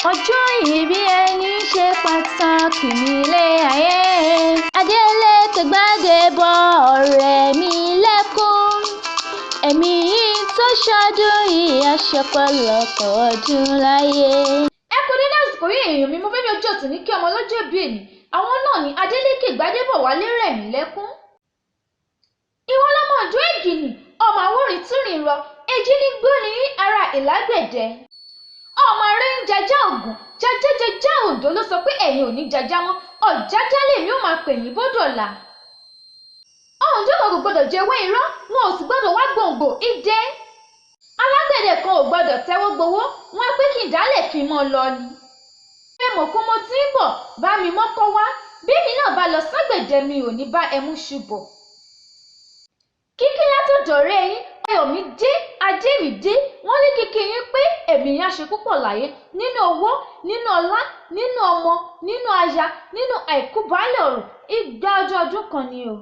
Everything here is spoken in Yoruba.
Ọjọ́ ìbí ẹni ṣe pàtàkì nílé ayé. Adélékè Gbádébọ̀ ọ̀rẹ́ mi lẹ́kún. Ẹ̀mí yìí tó ṣọdún yìí á ṣọ̀pọ̀lọpọ̀ ọdún láyé. Ẹ kú dédé àsìkò yìí, èèyàn mi. Mo fẹ́ fi ọjọ́ tòní kí ọmọ ọlọ́jọ́ ìbí èní. Àwọn náà ní Adélékè Gbádébọ̀ Wálé Rẹ̀mí Lẹ́kún. Ìwọ lọmọ ọjọ́ ìgìnì, ọmọ àwòrán túrìn rọ, èjì ní gbóni ara ìlágbẹ̀dẹ. Ọmọ rẹ̀ ń jajá ògùn, jajájajá Oǹdó ló sọ pé ẹ̀yin ò ní jajá mọ́, ọ̀jájá lèmi ó máa pè yín bódòlà. Oǹdó kan kò gbọdọ̀ jẹ́wọ́ irọ́, wọn ò sì gbọdọ̀ wá gbòǹgbò ìdẹ. Alágbẹ̀dẹ kan ò gbọdọ̀ tẹ́wọ́ gbowó, wọn á pé kí n dálẹ̀ kí n mọ́ lọ ni. Ẹ mọ̀ kó mo ti ń bọ̀, bá mi mọ́kọ́ wá, bẹ́mi náà bá lọ ságbẹ̀dẹ mi ò ní bá ẹmú ṣubọ̀. Kíkí látọ̀dọ̀ ọ̀rẹ́ yín Ayọ̀mídé Adémídé, wọ́n ní kíkí yín pé ẹ̀mí yín á ṣe púpọ̀ láyé nínú owó, nínú ọlá, nínú ọmọ, nínú aya, nínú àìkú baálẹ̀ ọ̀rọ̀, igba ọjọ́ ọdún kan ni o.